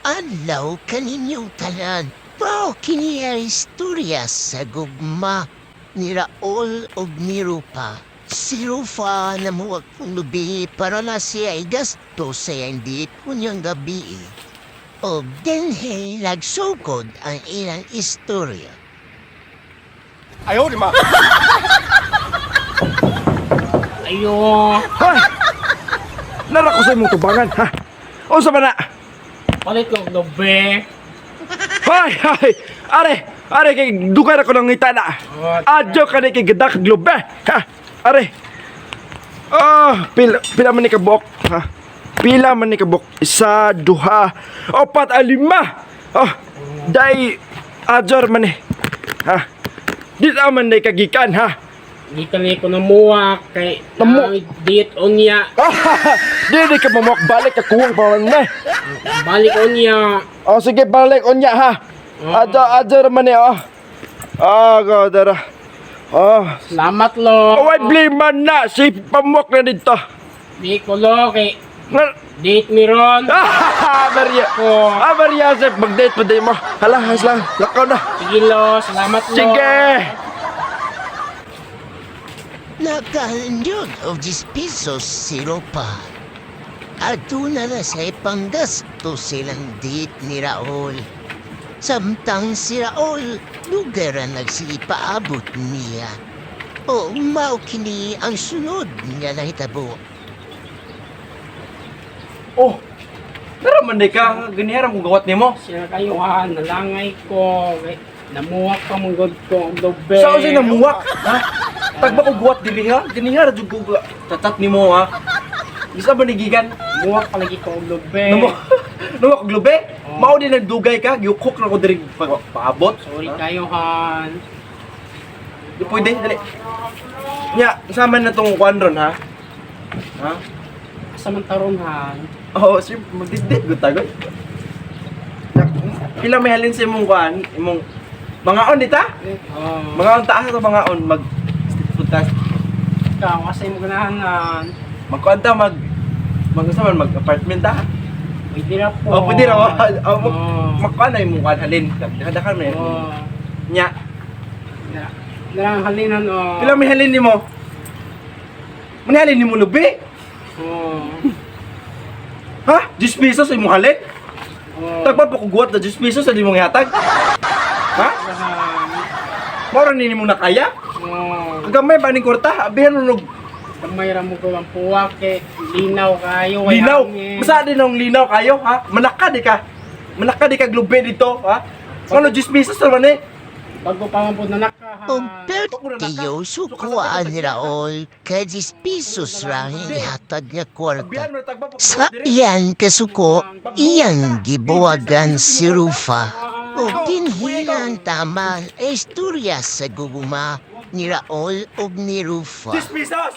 adlaw kaninyong tanan. Mao kini ang istorya sa gugma ni Raul ug ni Rupa. Si Rufa namuwak og lubi para na siya gasto sa iyang date unyang gabi. Og dinhi nagsugod ang ilang istorya. 哎呦我的妈！ Ayo. Hoy! Nara ko sa imong tubangan, ha? Unsa ba na? Palit ko og lubi. Hoy, hoy! Are, are kay dugay ra ko nang ngita na. Adyo ka ni kay gadak globe. Ha? Are. Ah, pila pila man ni kabuok, ha? Pila man ni kabuok? Isa, duha, opat, ah, lima. Oh, dai adyor man ni. Ha? Di ta man ni kagikan, ha? Di ka ni ko namuwak kay date unya. Di di ka mamuak, balik ka kuwang pa man ni. Balik unya. Oh, sige, balik unya ha. Adyo, adyo naman eh, oh. Ah, go, dara. Oh. Salamat lo. Oh, ay, blame na. Si pamuak na dito. Di ko lo kay Nga, date mi ron. ah, Maria. Ko. Ah, Maria, Sef, mag-date pa din mo. Hala, has lang. Lakaw na. Sige lo, salamat lo. Sige. Nakahandyon og 10 pesos si Rupa. Aduna na sa ipanggasto silang date ni Raul. Samtang si Raul, lugar ang nagsipaabot niya. O mao kini ang sunod nga nahitabo. Oh, nara man di ka. Ganihara kong gawat nimo. Siya kayo ha, nalangay ko. Kay namuwak pa mong god ko og lubi. Saan siya namuwak? Ha? Tagba ko guwat diri ha? Ganihara jud ko tatat nimo ha. Isa ba ni gigan? Muwak palagi ko og lubi. Namo. Namo ko glube. Oh. Mao din nagdugay ka, giukok na ko diri paabot. Sorry kayo han. Di pwede, dali. Nya, sama na tong kwan ron ha. Ha? Asa man taron han? Oo, oh, sir, magdidit gud tago. Pila may halin sa imong kwan, imong mga on dita? Oh. Mga on taas to mga on mag street food tas. Ikaw, asa mo ganahan han? Magkuan ta mag mag unsa man mag apartment ta. Pwede ra po. Oh, pwede ra. Oh, mag, Oh. magkuan na imong kwan halin. Dagdagan man. Oh. Nya, Narang halinan oh. pila may halin nimo? Manhalin nimo lubi? Oh. Ha? 10 pesos imong halin? Oh. Tagpa pa kuguat na 10 pesos sa di mong ihatag? Ha? Han. Mao ra ni nimo nakaya? Oh. Kagamay ba ning kwarta? Abihan mo nog Gamay ra mo ko ang puwak kay linaw kayo. Way linaw. hangin. Masa din ang linaw kayo, ha? Manaka di ka. Manaka di ka glube dito, ha? Ano 10 pesos naman eh? Bago pa man po na naka han. Og pertiyo sukuan ni Raul kay 10 pesos ra ang ihatag nga kwarta. Abihan mo tagpa pa Sa iyang kasuko, iyang gibuwagan si Rufa. O dinhilang tama ang istorya sa guguma ni Raul ug ni Rufa. 10 pesos!